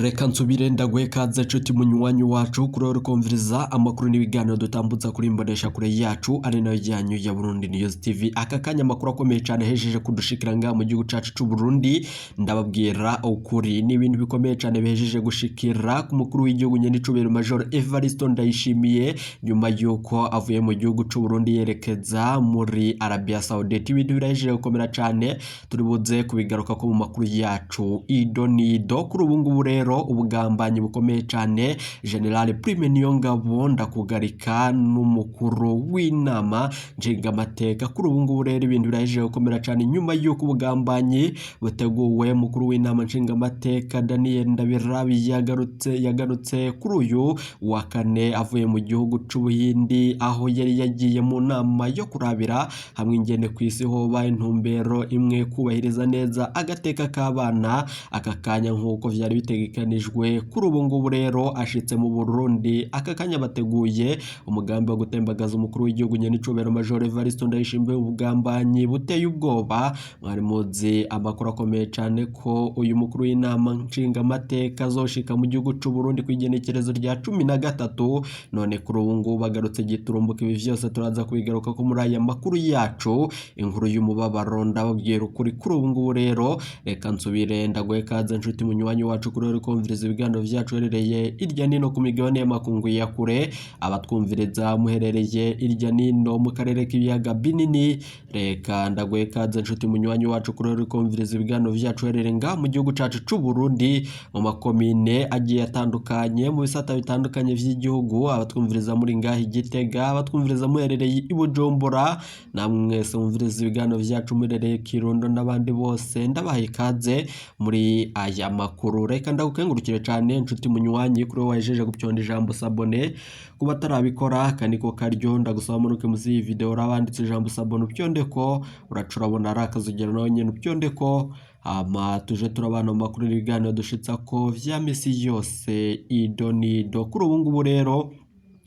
Reka nsubire ndaguhe kaze nshuti munywanyi wacu kuri uri kumviriza amakuru n'ibiganiro dutambutsa kuri imbonesha kure yacu ari nayo yanyu ya Burundi News TV. Aka kanya amakuru akomeye cyane hejeje kudushikira ngaha mu gihugu cacu c'u Burundi, ndababwira ukuri ni ibintu bikomeye cyane bihejeje gushikira ku mukuru w'igihugu nyenicubahiro Major Evariste Ndayishimiye nyuma yuko avuye mu gihugu c'u Burundi yerekeza muri Arabia Saudite. Ibintu birahejeje gukomera cyane, turi buze kubigaruka ko mu makuru yacu ido nido. Kuri ubu ngubu rero ubugambanyi bukomeye cyane General Prime Niyongabo ndakugarika n'umukuru w'inama nshingamateka. Kuri ubu ngubu rero ibintu birahejeje gukomera cyane nyuma y'uko ubugambanyi buteguwe mukuru w'inama nshingamateka Daniel Ndabirabi yagarutse kuri uyu wa kane avuye mu gihugu c'Ubuhindi aho yari yagiye mu nama yo kurabira hamwe ingene ku isi hoba intumbero imwe kubahiriza neza agateka k'abana aka kanya nk'uko vyari bitegekanijwe. Kuri ubu ngubu rero ashitse mu Burundi aka kanya bateguye umugambi wo gutembagaza umukuru w'igihugu nyenicubahiro Major Evariste Ndayishimiye, ubugambanyi buteye ubwoba. Mwari muzi amakuru akomeye cane ko uyu mukuru w'inama nshingamateka azoshika mu gihugu c'u Burundi kw'igenekerezo rya 13, none kuri ubu ngubu bagarutse giturumbuka. Ibi vyose turaza kubigaruka ko muri aya makuru yacu, inkuru y'umubabaro ndababwira ukuri. Kuri ubu ngubu rero reka nsubire ndaguhe kaze nshuti munywanyi wacu kuri uri kumviriza ibiganiro vyacu uherereye irya nino ku migabane y'amakungu ya kure, abatwumviriza muherereye irya nino mu karere k'ibiyaga binini. Reka ndaguhe kaze nshuti munywanyi wacu kuri uri kumviriza ibiganiro vyacu uherereye ngaha mu gihugu cacu c'u Burundi mu makomine agiye atandukanye mu bisata bitandukanye vy'igihugu, abatwumviriza muri ngaha i Gitega, abatwumviriza muherereye i Bujumbura, namwe mwese mwumviriza ibiganiro vyacu muherereye Kirundo n'abandi bose, ndabahaye ikaze muri aya makuru. Reka ndagukengurukire cane nshuti munywanyi kuri wowe wahejeje gupyonda ijambo s'abonner. Kuba atarabikora aka niko karyo, ndagusaba muruke musi iyi video urabanditse ijambo s'abonner upyonde ko uraca urabona ari akazogera nawe nyene upyonde ko, hama tuje turabana mu makuru n'ibiganiro dushitsa ko vya misi yose ido nido. Kuri ubu ngubu rero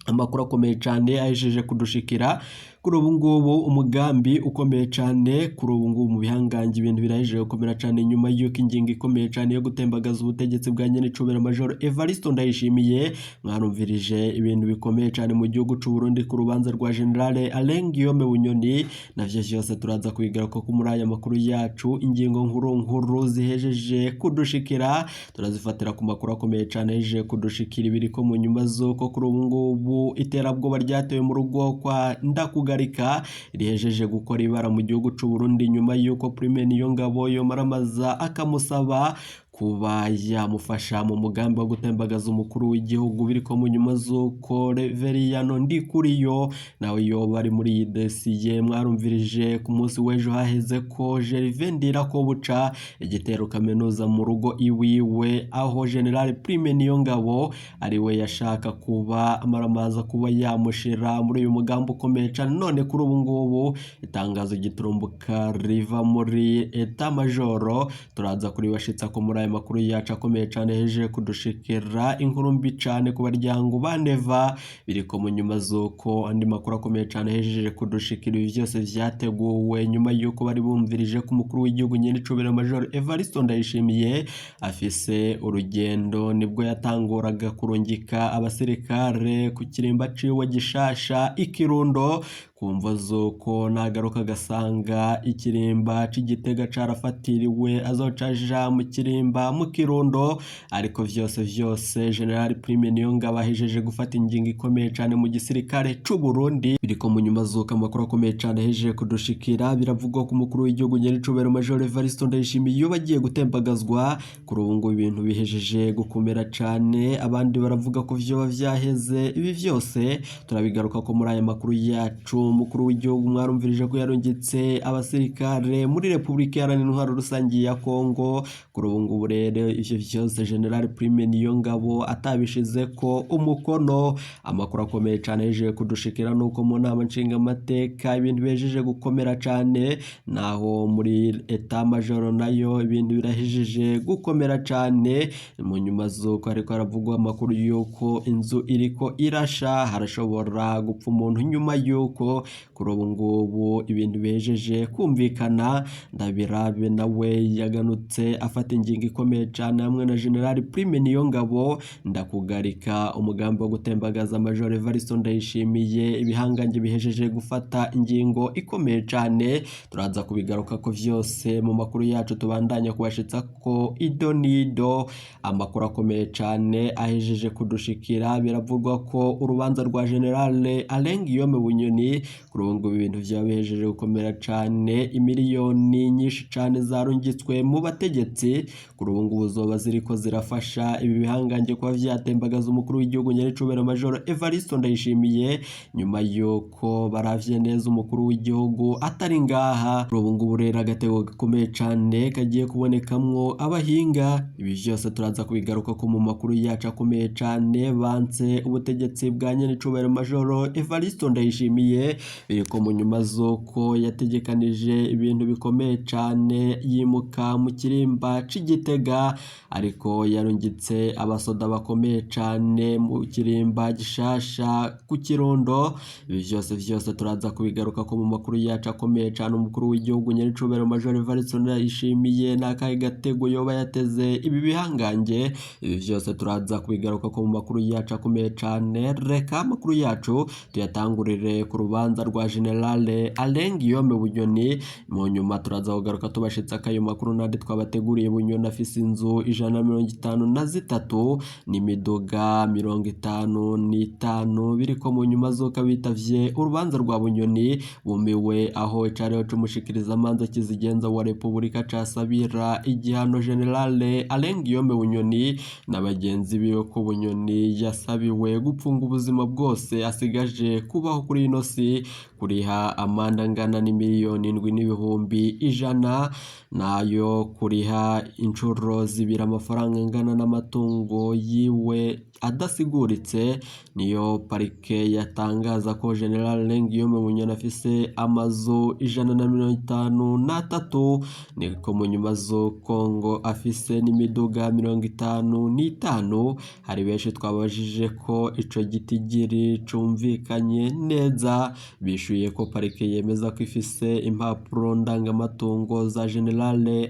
amakuru akomeye cane ahejeje kudushikira kuri ubu ngubu, umugambi ukomeye cane kuri ubu ngubu mu bihangange, ibintu birahejeje gukomera cane nyuma y'uko ingingo ikomeye cane yo gutembagaza ubutegetsi bwa nyenicubahiro Major Evariste Ndayishimiye. Mwarumvirije ibintu bikomeye cane mu gihugu c'u Burundi ku rubanza rwa General Alain Guillaume Bunyoni, navyo vyose turaza kubigaruka ko muri aya makuru yacu. Ingingo nkuru nkuru zihejeje kudushikira turazifatira ku makuru akomeye cane ahejeje kudushikira, ibiriko mu nyuma z'uko kuri ubu ngubu iterabwoba ryatewe mu rugo kwa Ndakugarika rihejeje gukora ibara mu gihugu c'u Burundi nyuma y'uko Prime Niyongabo yomaramaza akamusaba kuba yamufasha mu mugambi wo gutembagaza umukuru w'igihugu, biriko mu nyuma z'uko Reveriyano Ndikuriyo nawe yoba ari muri iyi dosiye. Mwarumvirije ku munsi w'ejo haheze ko Gervais Ndirakobuca igitero kaminuza mu rugo iwiwe aho General Prime Niyongabo ari we yashaka kuba amaramaza kuba yamushira muri uyu mugambi ukomeye cane, none kuri ubu ngubu itangazo giturumbuka riva muri état major turaza kuribashitsa ko muri aya makuru yacu akomeye cane heje kudushikira. Inkuru mbi cane ku baryango ba Neva, biriko mu nyuma z'uko andi makuru akomeye cane hejeje kudushikira. Ibi vyose vyateguwe nyuma y'uko bari bumvirije ko umukuru w'igihugu nyenicubahiro Major Evariste Ndayishimiye afise urugendo, nibwo yatanguraga kurungika abasirikare ku kirimba ciwe gishasha i Kirundo, kumva z'uko nagaruka agasanga ikirimba c'Igitega carafatiriwe azoca aja mu kirimba mu Kirundo. Ariko vyose vyose General Prime Niyongabo ahejeje gufata ingingo ikomeye cane mu gisirikare c'u Burundi, biriko mu nyuma z'uko amakuru akomeye cane ahejeje kudushikira. Biravugwa ko umukuru w'igihugu nyenicubahiro Major Evariste Ndayishimiye iyo bagiye gutembagazwa. Kuri ubu ngubu ibintu bihejeje gukomera cane, abandi baravuga ko vyoba vyaheze. Ibi vyose turabigaruka ko muri aya makuru yacu. Umukuru w'igihugu mwarumvirije ko yarungitse abasirikare muri Repubulika Iharanira Intwaro Rusange ya Kongo. Kuri ubu ngubu rero ivyo vyose General Prime Niyongabo atabishize ko umukono. Amakuru akomeye cane ahejeje kudushikira nuko mu nama nshingamateka ibintu bihejeje gukomera cane, naho muri état major nayo ibintu birahejeje gukomera cane mu nyuma z'uko hariko haravugwa amakuru y'uko inzu iriko irasha, harashobora gupfa umuntu nyuma y'uko ko kuri ubu ngubu ibintu bihejeje kumvikana. Ndabirabe nawe yaganutse afata ingingo ikomeye cane hamwe na General Prime Niyongabo, ndakugarika umugambi wo gutembagaza Major Evariste Ndayishimiye. Ibihangange bihejeje gufata ingingo ikomeye cane, turaza kubigaruka ko vyose mu makuru yacu tubandanya kubashitsa ko ido nido. Amakuru akomeye cane ahejeje kudushikira, biravugwa ko urubanza rwa General Alain Guillaume Bunyoni kuri ubu ngubu ibintu vyaba bihejeje gukomera cane. Imiliyoni nyinshi cane zarungitswe mu bategetsi kuri ubu ngubu zoba ziriko zirafasha ibi bihangange kuba vyatembagaza umukuru w'igihugu nyerecubahiro Major Evariste Ndayishimiye, nyuma yuko baravye neza umukuru w'igihugu atari ngaha. Kuri ubu ngubu rero agatego gakomeye cane kagiye kubonekamwo abahinga. Ibi vyose turaza kubigaruka ko mu makuru yacu akomeye cane. Banse ubutegetsi bwa nyerecubahiro Major Evariste Ndayishimiye, biriko mu nyuma z'uko yategekanije ibintu bikomeye cane yimuka mu kirimba c'Igitega, ariko yarungitse abasoda bakomeye cane mu kirimba gishasha ku Kirundo. Ibi vyose turaza kubigaruka ko mu makuru yacu akomeye cane. Umukuru w'igihugu nyerecubahiro Major Evariste Ndayishimiye n'akahe gatego yoba yateze ibi bihangange? Ibi vyose turaza kubigaruka ko mu makuru yacu akomeye cane. Reka amakuru yacu tuyatangurire ku rubanza rwa General Alain Guillaume Bunyoni, mu nyuma turaza kugaruka tubashitsa akayo makuru nandi twabateguriye. Bunyoni afise inzu 153 n'imiduga 55, biriko mu nyuma z'uko bitavye urubanza rwa Bunyoni bumiwe aho icariho c'umushikirizamanza kizigenza wa Repubulika casabira igihano General Alain Guillaume Bunyoni na bagenzi biwe, ko Bunyoni yasabiwe gupfunga ubuzima bwose asigaje kubaho kuri ino si, kuriha amande angana n'imiliyoni 7,100,000, nayo kuriha incuro zibiri amafaranga angana n'amatungo yiwe adasiguritse. Niyo parike yatangaza ko General Alain Guillaume Bunyoni afise amazu 153, niko mu nyuma z'uko ngo afise n'imiduga 55. Hari benshi twabajije ko ico gitigiri cumvikanye neza, bishuye ko parike yemeza ko ifise impapuro ndangamatungo za General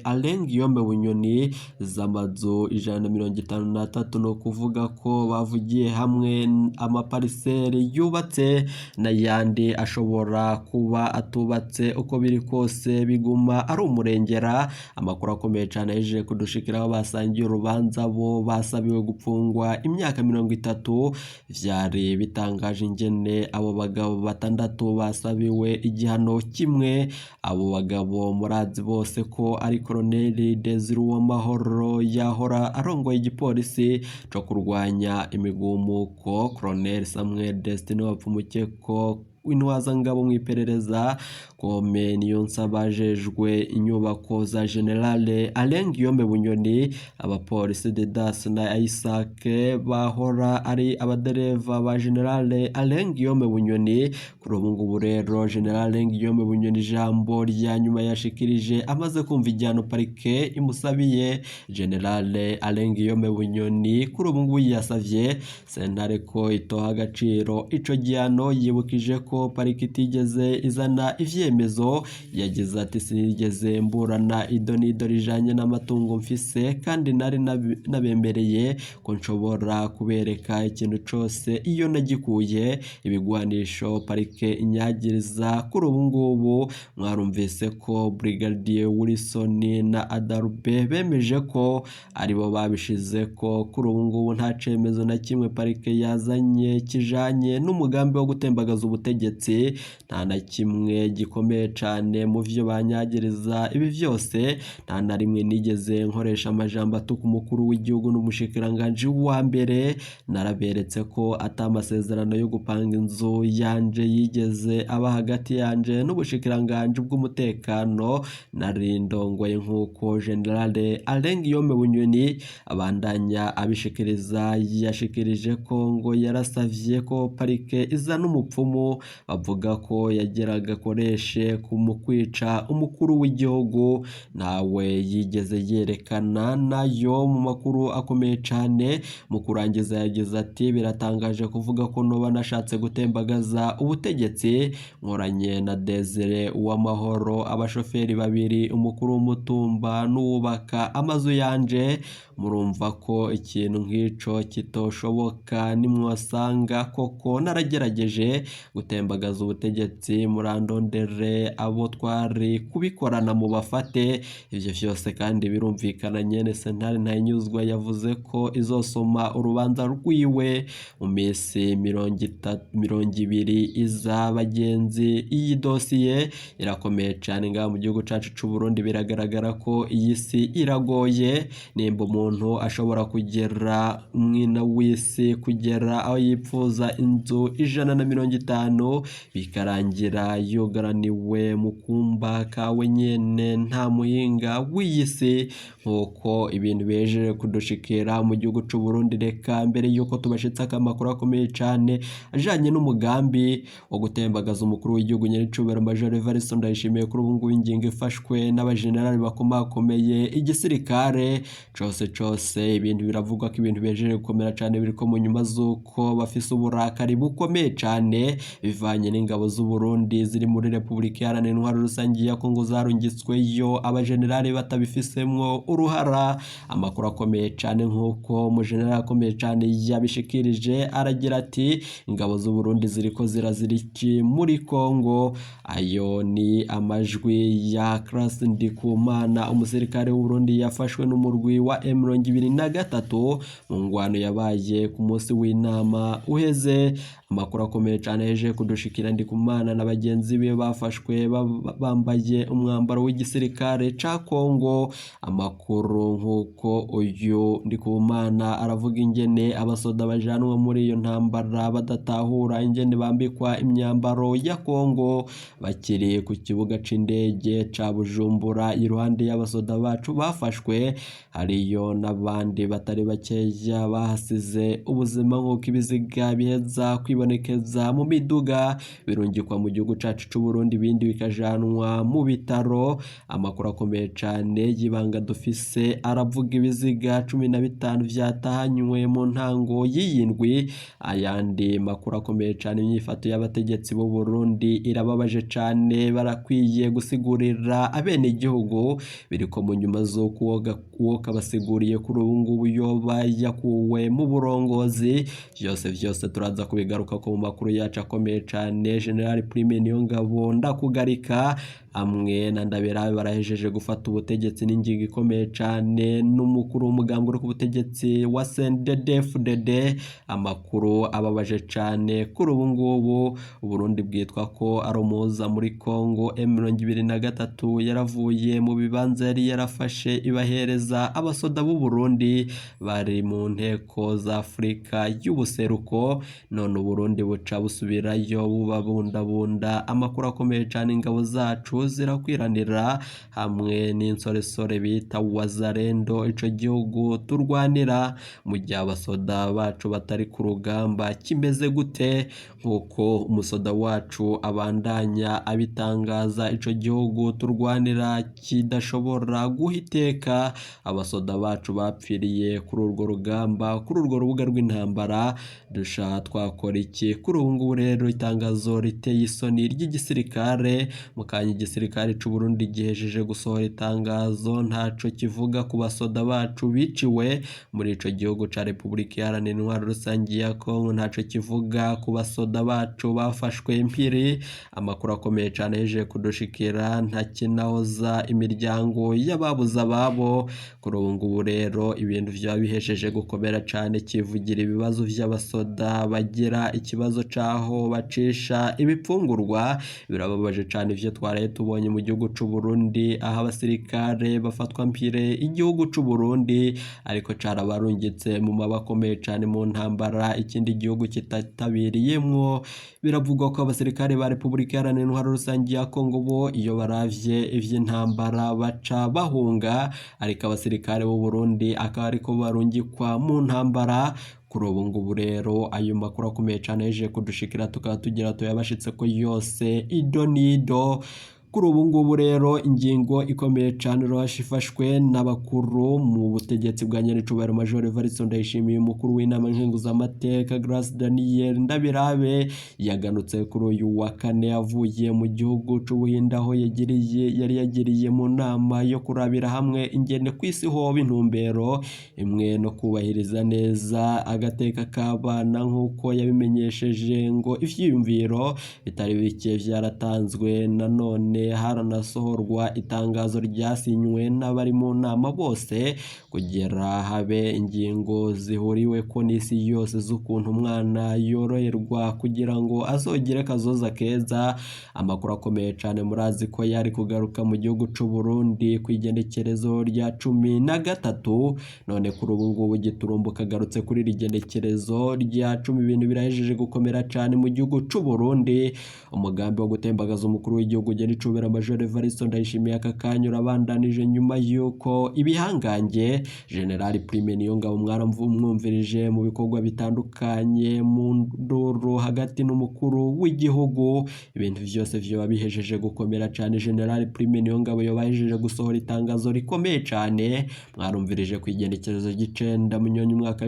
Alain Guillaume Bunyoni z'amazu 153, no kuvuga ko bavugiye hamwe amapariseri yubatse n'ayandi ashobora kuba atubatse. Uko biri kose biguma ari umurengera. Amakuru akomeye cane ahejeje kudushikiraho, basangiye urubanza bo basabiwe gupfungwa imyaka 30. Vyari bitangaje ingene abo bagabo batandatu basabiwe igihano kimwe. Abo bagabo murazi bose ko ari Colonel Desire Uwamahoro yahora arongoye igipolisi co kurwanya imigumuko, Colonel Samuel Destiny Wapfumukeko w'intwazangabo mw'iperereza, Kome Niyonsaba ajejwe inyubako za General Alain Guillaume Bunyoni, abapolisi Didas na Isaac bahora ari abadereva ba General Alain Guillaume Bunyoni. Kuri ubu ngubu rero General Alain Guillaume Bunyoni ijambo rya nyuma yashikirije amaze kumva igihano parike imusabiye. General Alain Guillaume Bunyoni kuri ubu ngubu yasavye sentare ko itoha agaciro ico gihano, yibukije ko parike itigeze izana ivyemezo. Yagize ati: sinigeze mburana ido n'ido rijanye n'amatungo mfise, kandi nari nabemereye ko nshobora kubereka ikintu cose iyo nagikuye. Ibigwanisho parike inyagiriza kuri ubu ngubu, mwarumvise ko Brigadier Wilson na Adarube bemeje ko aribo babishize ko kuri ubu ngubu nta cemezo na kimwe parike yazanye kijanye n'umugambi wo gutembagaza ubutegetsi, nta na kimwe gikomeye cane mu vyo banyagiriza. Ibi vyose nta na rimwe nigeze nkoresha amajambo atuka umukuru w'igihugu n'umushikiranganji wa mbere. Naraberetse ko ata amasezerano yo gupanga inzu yanje yigeze aba hagati yanje n'ubushikiranganji bw'umutekano nari ndongoye, nk'uko General Alain Guillaume Bunyoni abandanya abishikiriza. Yashikirije ko ngo yarasavye ko parike izana umupfumu Bavuga ko yageraga akoreshe mu kwica umukuru w'igihugu, ntawe yigeze yerekana nayo mu makuru akomeye cane. Mu kurangiza yagize ati biratangaje kuvuga ko noba nashatse gutembagaza ubutegetsi nkoranye na Desire Uwamahoro, abashoferi babiri, umukuru w'umutumba n'uwubaka amazu yanje. Murumva ko ikintu nk'ico kitoshoboka, nimwasanga koko naragerageje gutembagaza ubutegetsi murandondere abo twari kubikorana mubafate. Ivyo vyose kandi birumvikana nyene sentare Ntahinyuzwa yavuze ko izosoma urubanza rwiwe mu misi 20 iza. Bagenzi, iyi dosiye irakomeye cane ngaha mu gihugu cacu c'u Burundi. Biragaragara ko iyi si iragoye, nimba umuntu ashobora kugera mwina w'isi kugera aho yipfuza inzu 150 bikarangira yugaraniwe mu kumba kawe nyene nta muhinga w'iyi si. Nk'uko ibintu bihejeje kudushikira mu gihugu c'u Burundi, reka mbere yuko tubashitsa amakuru akomeye cane ajanye n'umugambi wo gutembagaza umukuru w'igihugu nyiricubahiro Major Evariste Ndayishimiye, kuri ubu ngubu ingingo ifashwe n'abajenerali bakomakomeye igisirikare cose cose. Ibintu biravugwa ko ibintu bihejeje gukomera cane, biriko mu nyuma z'uko bafise uburakari bukomeye cane bivanye n'ingabo z'u Burundi ziri muri Republika Iharanira Intwaro Rusangi ya Kongo zarungitsweyo abajenerali batabifisemwo uruhara. Amakuru akomeye cane nk'uko umujenerali akomeye cane yabishikirije aragira ati ingabo z'u Burundi ziriko ziraziriki muri Kongo. Ayo ni amajwi ya Classe Ndikumana, umusirikare w'u Burundi yafashwe n'umurwi wa M23 mu ngwano yabaye ku munsi w'inama uheze. Amakuru akomeye cane heje kudushikira, Ndikumana na bagenzi be bafashwe bambaye umwambaro w'igisirikare ca Kongo. Amakuru nk'uko uyu Ndikumana aravuga ingene abasoda bajanwa muri iyo ntambara badatahura ingene bambikwa imyambaro ya Kongo bakiri ku kibuga c'indege ca Bujumbura iruhande y'abasoda bacu bafashwe. Hariyo n'abandi batari bakeya bahasize ubuzima nk'uko ibiziga biheza kwibonekeza mu miduga birungikwa mu gihugu cacu c'u Burundi, ibindi bikajanwa mu bitaro. Amakuru akomeye cane y'ibanga dufise aravuga ibiziga 15 vyatahanywe mu ntango y'iyindwi. Ayandi makuru akomeye cane, imyifato y'abategetsi b'u Burundi irababaje cane, barakwiye gusigurira abenegihugu biriko mu nyuma z'uko uwo kabasiguriye kuri ubu ngubu yoba yakuwe mu burongozi. Vyose vyose turaza kubigaruka ko mu makuru yacu akomeye cane. General Prime Niyongabo ndakugarika amwe na Ndaberabe barahejeje gufata ubutegetsi n'ingingo ikomeye cane n'umukuru w'umugambi uri ku butegetsi wa CNDD-FDD. Amakuru ababaje cane kuri ubu ngubu Uburundi bwitwa ko ari umuhuza muri Kongo. M23 yaravuye mu bibanza yari yarafashe ibahereza abasoda b'u Burundi bari mu nteko za Afurika y'ubuseruko, none Uburundi buca busubirayo bubabundabunda. Amakuru akomeye cane, ingabo zacu zirakwiranira hamwe n'insoresore bita Wazalendo, ico gihugu turwanira mu gihe abasoda bacu batari ku rugamba kimeze gute? Nk'uko umusoda wacu abandanya abitangaza, ico gihugu turwanira kidashobora guhiteka abasoda bacu bapfiriye kuri urwo rugamba, kuri urwo rubuga rw'intambara. Dusha twakora iki? Kuri ubu ngubu rero itangazo riteye isoni ry'igisirikare mu kanya, igisirikare c'u Burundi gihejeje gusohora itangazo ntaco kivuga ku basoda bacu biciwe muri ico gihugu ca Republika Iharanira Intwaro Rusangi ya Kongo, ntaco kivuga ku basoda bacu bafashwe mpiri. Amakuru akomeye cane hejeje kudushikira, ntakinahoza imiryango y'ababuze ababo. Kuri ubu ngubu rero ibintu vyaba bihejeje gukomera cane, kivugira ibibazo vy'abasoda bagira ikibazo c'aho bacisha ibipfungurwa. Birababaje cane ivyo twaraye tubonye mu gihugu c'u Burundi, aho abasirikare bafatwa mpire igihugu c'u Burundi ariko carabarungitse mu maboko akomeye cane mu ntambara ikindi gihugu kitatabiriyemwo. Biravugwa ko abasirikare ba Republika Iharanira Intwaro Rusangi ya Kongo bo iyo baravye ivy'intambara baca bahunga, ariko abasirikare b'u Burundi akaba ariko barungikwa mu ntambara. Kuri ubu ngubu rero ayo makuru akomeye cane yaje kudushikira, tukaba tugira tuyabashitse ko yose ido nido. Kuri ubu ngubu rero ingingo ikomeye cane rohashi ifashwe n'abakuru mu butegetsi bwa nyenicubahiro Major Evariste Ndayishimiye, umukuru w'inama nkenguzamateka Grace Daniel Ndabirabe yaganutse kuri uyu wa kane avuye mu gihugu c'Ubuhinde aho yari yagiriye mu nama yo kurabira hamwe ingene kw'isi hoba intumbero imwe no kubahiriza neza agateka k'abana, nk'uko yabimenyesheje ngo ivyiyumviro bitari bike vyaratanzwe. Nanone haranasohorwa itangazo ryasinywe n'abari mu nama bose kugira habe ingingo zihuriweko n'isi yose z'ukuntu umwana yoroherwa kugira ngo azogire kazoza keza. Amakuru akomeye cane murazi ko yari kugaruka mu gihugu c'u Burundi kw'igenekerezo rya 13, none kuri ubu ngubu giturumbuka agarutse kuri iri genekerezo rya 10. Ibintu birahejeje gukomera cane mu gihugu c'u Burundi. Umugambi wo gutembagaza umukuru w'igihugu General Major Evariste Ndayishimiye aka kanya urabandanije nyuma yuko ibihangange General Prime Niyongabo mwaramwumvirije mu bikorwa bitandukanye mu nduru hagati n'umukuru w'igihugu, ibintu vyose vyoba bihejeje gukomera cane. General Prime Niyongabo yoba ahejeje gusohora itangazo rikomeye cane, mwarumvirije ku igenekerezo ry'icenda Munyonyo umwaka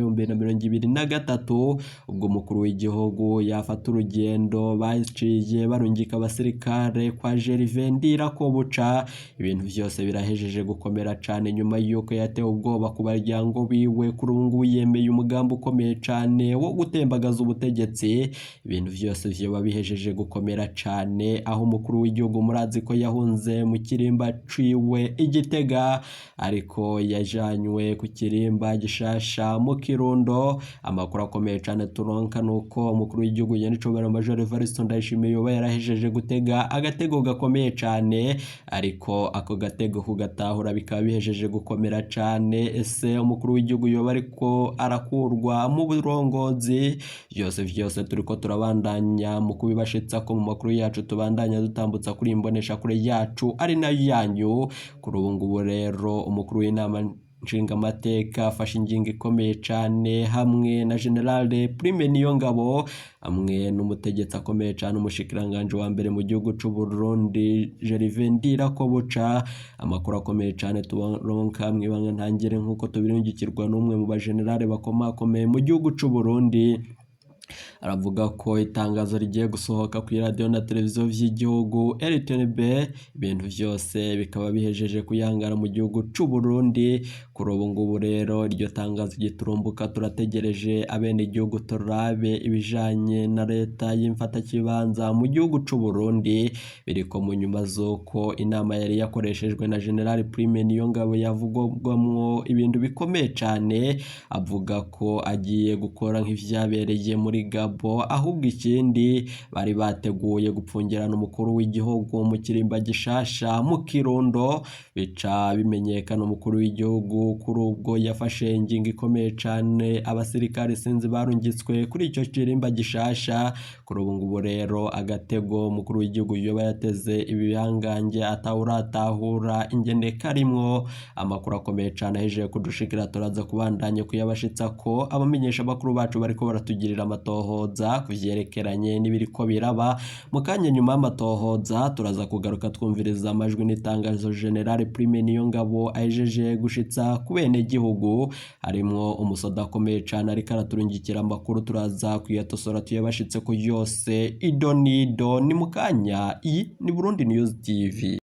2023, ubwo umukuru w'igihugu yafata urugendo baciye barungika abasirikare kwa Gervais Ndirakobuca. Ibintu vyose birahejeje gukomera cane nyuma yuko yatewe ubwoba ku baryango biwe. Kuri ubu ngubu yemeye umugambi ukomeye cane wo gutembagaza ubutegetsi. Ibintu vyose vyoba bihejeje gukomera cane, aho umukuru w'igihugu murazi ko yahunze mu kirimba ciwe i Gitega, ariko yajanywe ku kirimba gishasha mu Kirundo. Amakuru akomeye cane turonka nuko umukuru w'igihugu General Major Evariste Ndayishimiye yoba yarahejeje gutega agatego gakomeye cane, ariko ako gatego kugatahura bikaba bihejeje gukomera cane. Ese umukuru w'igihugu yoba ariko arakurwa mu burongozi? Vyose vyose turiko turabandanya mu kubibashitsa ko mu makuru yacu tubandanya dutambutsa kuri imbonesha kure yacu ari nayo yanyu. Kuri ubu ngubu rero umukuru w'inama nshingamateka afashe ingingo ikomeye cane hamwe na General Prime Niyongabo hamwe n'umutegetsi akomeye cane umushikiranganje wa mbere mu gihugu c'u Burundi Gervais Ndirakobuca. Amakuru akomeye cane turonka mw'ibanga ntangere nk'uko tubirungikirwa n'umwe mu bagenerale bakomakomeye mu gihugu c'u Burundi, aravuga ko itangazo rigiye gusohoka ku iradiyo na televiziyo vy'igihugu RTNB, ibintu vyose bikaba bihejeje kuyangara mu gihugu c'u Burundi. Kuri ubu ngubu rero iryo tangazo giturumbuka turategereje abenegihugu turabe ibijanye na leta y'imfatakibanza mu gihugu c'u Burundi, biriko mu nyuma z'uko inama yari yakoreshejwe na General Prime Niyongabo yavugwamwo ibintu bikomeye cane, avuga ko agiye gukora nk'ivyabereye muri Gabo, ahubwo ikindi bari bateguye gupfungirana umukuru w'igihugu mu kirimba gishasha mu Kirundo, bica bimenyekana umukuru w'igihugu kuri ubwo yafashe ingingo ikomeye cane, abasirikare sinzi barungitswe kuri ico kirimba gishasha. Kuri ubu ngubu rero agatego umukuru w'igihugu yoba yateze ibihangange atawuratahura ingene karimwo. Amakuru akomeye cane ahejeje kudushikira turaza kubandanya kuyabashitsa ko abamenyesha bakuru bacu bariko baratugirira amatohoza kuvyerekeranye n'ibiriko biraba. Mu kanya nyuma y'amatohoza turaza kugaruka twumviriza amajwi n'itangazo General Prime Niyongabo ahejeje gushitsa ku benegihugu, harimwo umusoda akomeye cane ariko araturungikira amakuru, turaza kuyatosora tuyabashitse ko yose ido nido. Ni mu kanya. Iyi ni Burundi News TV.